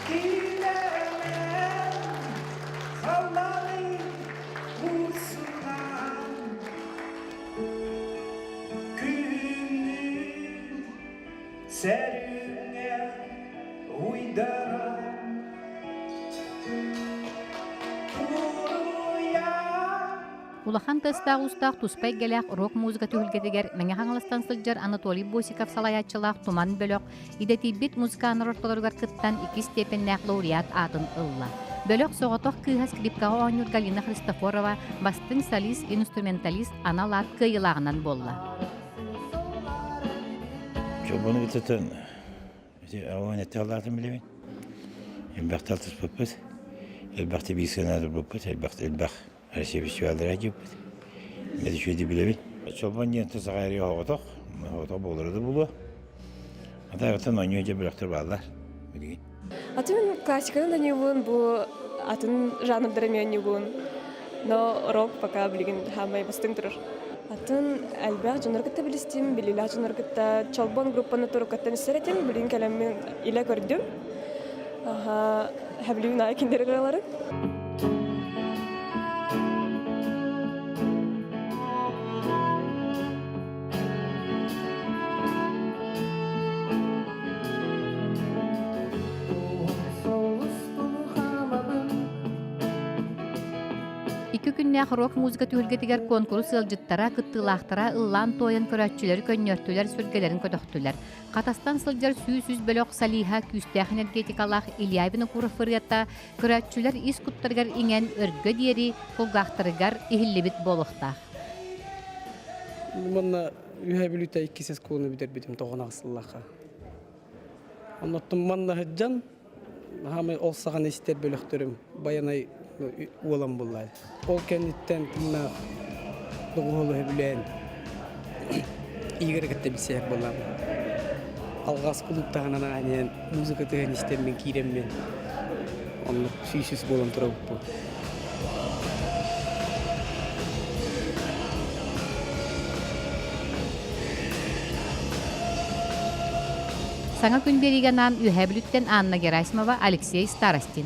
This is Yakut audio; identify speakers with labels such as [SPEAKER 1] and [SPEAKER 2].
[SPEAKER 1] Киинэҕэ халлааны курсунан күннүүр сэрүүҥҥэ уйдаран туруйа.
[SPEAKER 2] Улахан тыастаах-уустаах туспа эйгэлээх рок-музыка түһүлгэтигэр Мэҥэ Хаҥаластан сылдьар Анатолий Босиков салайааччылаах Туман бөлөх идэтийбит музыканнар ортолоругар кыттан иккис степеннээх лауреат аатын ылла. Бөлөх соҕотох кыыһа скрипкаҕа оонньуур Галина Христофорова бастыҥ солист-инструменталист анал аат кыайыылааҕынан буолла.
[SPEAKER 3] Чолбону кытта ити билэбин. Элбэхтэ алтыспыппыт, элбэхтэ биир сыанаатырбыппыт, элбэх Россия фестиваллара дьиэппит. Мен үчүгэйди билэбин. Чолбон диэн саха эрэ оҕотох, оҕотох буолара да буолуо. Ата оонньуу дьэ бөлөхтөр бааллар билигин.
[SPEAKER 4] Атын классиканы да ньугун, бу атын жанрдары эмиэ ньугун. Но рок пока билигин хаамай бастыҥ турар. Атын элбэх дьоннор кытта билистим, билиилээх дьоннор кытта Чолбон группаны туруккаттан истэр этим, билигин кэлэммин илэ көрдүм. Аха, хэблүүн аайы кинилэр ырыаларын.
[SPEAKER 2] Икки күннээх рок-музыка түһүлгэтигэр куонкурус ыалдьыттара, кыттыылаахтара ыллаан-туойан көрөөччүлэри көнньүөртүлэр, сүргэлэрин көтөхтүлэр. Хатастан сылдьар 103 бөлөх солиһа күүстээх энергетикалаах Илья Винокуров ырыата көрөөччүлэр ис куттарыгар иҥэн өргө диэри кулгаахтарыгар иһиллибит буолуохтаах.
[SPEAKER 5] Манна Үһээ Бүлүүтэ иккис оскуоланы бүтэрбитим тоҕон сыллаахха. Оннуттан манна сылдьан хаамай ол саҕана истэр бөлөхтөрүм Байанай уолан буллаа. Ол кэнниттэн тыыннаах доҕуһуолу сөбүлээн Игорь кытта билсиһэр буоллаҕым. Алҕас кулууптаһынан аанньайан музыка тыаһын истэммин киирэммин оннук сүүс буолан турабыппын.
[SPEAKER 2] Саҥа күн биэриигэ анаан Үөһээ Бүлүүттэн Анна Герасимова, Алексей Старостин.